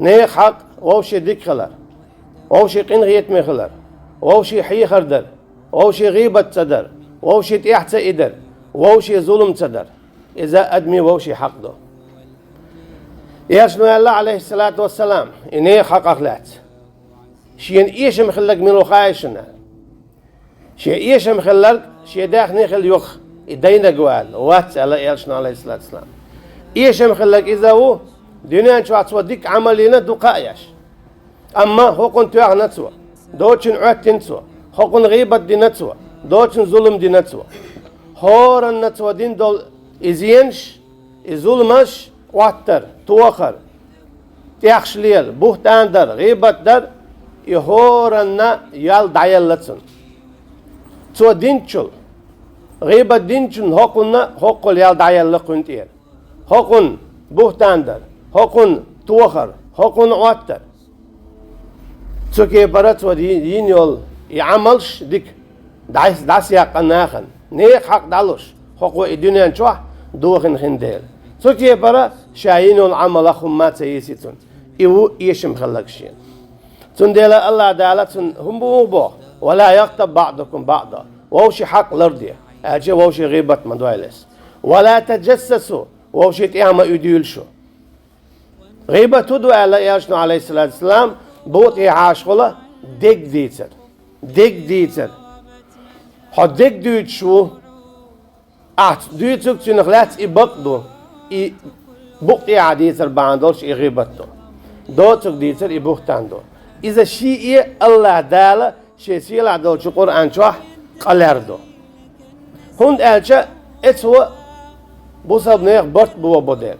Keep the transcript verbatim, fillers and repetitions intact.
Нехан хьакъ вовшийн дика хилар, вовшийн къинхетаме хилар, вовшийн хьехар дар, вовшийн гӀийбат ца дар, вовшийн тӀехь ца идар, вовшийн зулам ца дар. Иза адамийн вовшийн хьакъ ду. Элчано аьлла, Ӏалайхиссалату вассалам, и нехан хьакъах лаьцна: «Шена эшам хилларг мила ву хаий шуна?» Шен эшам хилларг шен даьхни хила юха, и дайнарг ву аьлла, вац аьлла Элчано, Ӏалайхиссалату вассалам. Эшам хилларг иза ву, дуьнен чохь цо дика Ӏамал йина, дукха а еш. Амма хӀокхунна тоьхна цо, доцучунна Ӏоьттина цо, хӀокхунна гӀийбат дина цо, доцучунна зулам дина цо. ХӀоранна цо дина долу и зенаш, и зуламаш, Ӏоттар, тохар, тӀехаш лела, буьхтан дар, гӀийбат дар, и хӀоранна ял дӀаелла цунна. Цо динчул, гӀийбат динчунна хӀокхунна хӀоккхул ял дӀаелла кхунна тӀера. ХӀокхунна буьхтан дар, хӀокхунна тохар, хӀокхунна Ӏоттар. Цу кепара цо ди-, йина йолу и Ӏамалш дика дӀас-, дӀасаяккха нахана, нехан хьакъ дӀалуш, хӀокхо и дуьнен чохь дохийна хин дела. Цу кепара ша йина йолу Ӏамалах хӀумма а ца йисий цунна. И ву эшам хилларг шена. Цундела АллахӀ Дала цунна хӀун бу боху: «Ва ла ягътаб баӀдукум баӀда». Вовшийн хьакъ ларде, аьлча вовшийн гӀийбат ма дойла иза. «Ва ла таджассасу», вовшийн тӀехь ма уьдийла шу. ГӀийбат хӀун ду аьлла Элчано, Ӏалайхиссалату вассалам, букъ тӀехь Ӏаш хуьлу дег дийцар. Дег дийцар. Хьо дег дуьйцуш ву, ахь дуьйцург цуьнах лаьцна и бакъ ду, и букъ тӀехь дийцар бахьана долуш и гӀийбат ду. Доцург дийцар и буьхтан ду. Иза шиъ а АллахӀ Дала Шен сийлахь долчу Къуръан чохь къа лердо. ХӀунда аьлча эцо бусалба нехан барт бохабо дела.